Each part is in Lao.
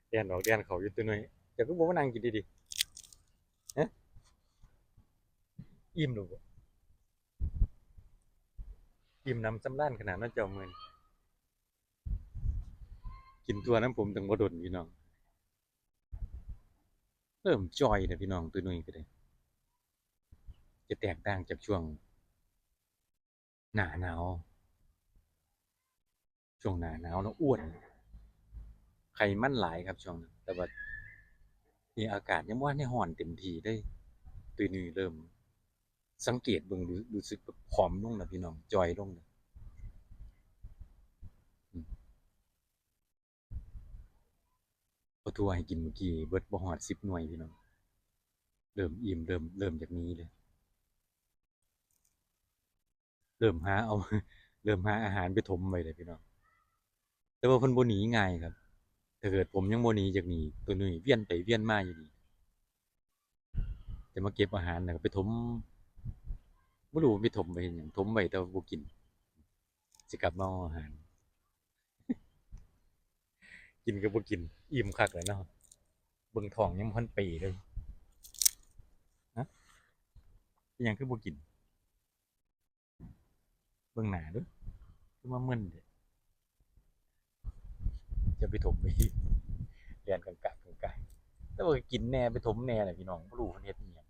ແລ່ນອອກແລ່ນເຂົ້າຢູ່ ໂຕໜຸ່ຍ. ເຈົ້າຄືບໍ່ມານັ່ງກິນດີໆ? ຮະ? ອີ່ມແລ້ວບໍ່? ອີ່ມໜຳສຳລານຂະໜາດເນາະເຈົ້າມື້ນີ້. ກິນທົ່ວນຳຜົມຕັ້ງບໍ່ດົນພີ່ນ້ອງ. ເລີ່ມຈ່ອຍແລ້ວພີ່ນ້ອງ, ໂຕໜຸ່ຍກໍໄດ້. ຈະແຕກຕ່າງຈາກຊ່ວງໜ້າໜາວ, ຊ່ວງໜ້າໜາວເນາະ ອ້ວນ, ໄຂມັນຫຼາຍຄັບຊ່ວງນັ້ນ. ແຕ່ວ່ານີ້ອາກາດຍັງບໍ່ທັນໄດ້ຮ້ອນເຕັມທີ່ເລີຍ, ໂຕໜຸ່ຍເລີ່ມ ສັງເກດເບິ່ງ ຮູ້ ຮູ້ສຶກແບບຜອມລົງແລ້ວພີ່ນ້ອງ, ຈ່ອຍລົງແລ້ວ. ອືມ ເອົາຖົ່ວໃຫ້ກິນມື້ກີ້ ເບິດບໍ່ຮອດສິບໜ່ວຍພີ່ນ້ອງ. ເລີ່ມອີ່ມ ເລີ່ມ ເລີ່ມຢາກໜີເລີຍ. ເລີ່ມຫາເອົາ ເລີ່ມຫາອາຫານໄປຖົມໄວ້ແລ້ວພີ່ນ້ອງ. ແຕ່ວ່າເພິ່ນບໍ່ໜີງ່າຍຄັບ. ຖ້າເກີດຜົມຍັງບໍ່ໜີຈາກນີ້, ໂຕໜຸ່ຍວຽນໄປວຽນມາຢູ່ນີ້. ຈະມາເກັບອາຫານແລ້ວກໍໄປຖົມ, ບໍ່ຮູ້ໄປຖົມໄວ້ເຮັດຫຍັງ, ຖົມໄວ້ແຕ່ວ່າບໍ່ກິນ, ຊິກັບມາເອົາອາຫານ. ກິນກໍບໍ່ກິນ, ອີ່ມຄັກແລ້ວເນາະ. ເບິ່ງທ້ອງຍັງບໍ່ທັນເປເລີຍ. ຮະ? ເປັນຫຍັງຄືບໍ່ກິນ? ເບິ່ງໜ້າດູ ຄືມາມຶນແທ້. ຈະໄປຖົມໄປ ແລ່ນກະກະກະກະ. ແຕ່ວ່າກໍກິນແດ່ ໄປຖົມແດ່ແຫຼະພີ່ນ້ອງ, ບໍ່ຮູ້ເພິ່ນເຮັດອີ່ຫຍັງ,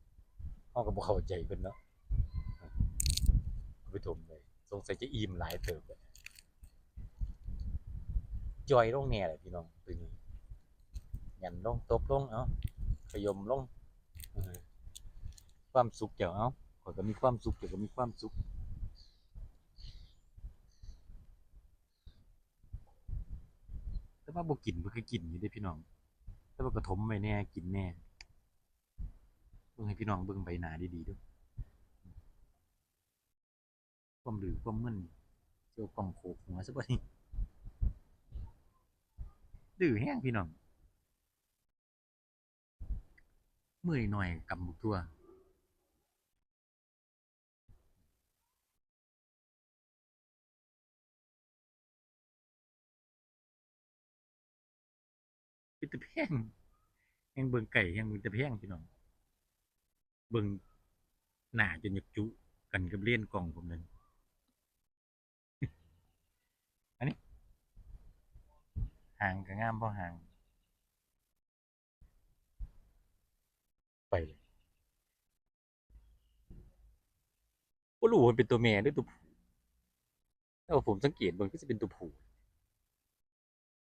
ເຮົາກໍບໍ່ເຂົ້າໃຈເພິ່ນເນາະ. ໄປຖົມໄປ ສົງໄສຈະອີ່ມຫຼາຍເຕີບແຫຼະ. ຈ່ອຍລົງແດ່ແຫຼະພີ່ນ້ອງ, ໂຕນີ້ຫຍັນລົງ ຕົກລົງ, ເອົາ ຂະຍົມລົງ. ເອີ ຄວາມສຸກເຈົ້າ, ເອົາ ຂ້ອຍກໍມີຄວາມສຸກ, ເຈົ້າກໍມີຄວາມສຸກ. ແຕ່ວ່າບໍ່ກິນ ມັນກໍກິນຢູ່ເດ້ພີ່ນ້ອງ, ແຕ່ວ່າກໍຖົມໄວ້ແດ່ ກິນແດ່. ເບິ່ງໃຫ້ພີ່ນ້ອງເບິ່ງໃບໜ້າດີໆດູ. ຄວາມດື້ຄວາມມຶນ ຊິເອົາກ້ອງໂຂກຫົວຊະບໍ່ນີ້. ດື້ແຮງພີ່ນ້ອງ, ມືນ້ອຍໆກຳບັກຖົ່ວ. ເປັນຕາແພງ, ແຮງເບິ່ງໃກ້ແຮງເປັນຕາແພງພີ່ນ້ອງ. ເບິ່ງໜ້າຈົນຢາກຈຸກັນກັບເລນກ້ອງຜົມນັ້ນ. ອັນນີ້ຫາງກໍງາມພໍຫາງ. ໄປເລີຍ. ບໍ່ຮູ້ວ່າເປັນຕົວແມ່ຫຼືຕົວຜູ້, ແຕ່ວ່າຜົມສັງເກດເບິ່ງຄືຊິເປັນຕົວຜູ້.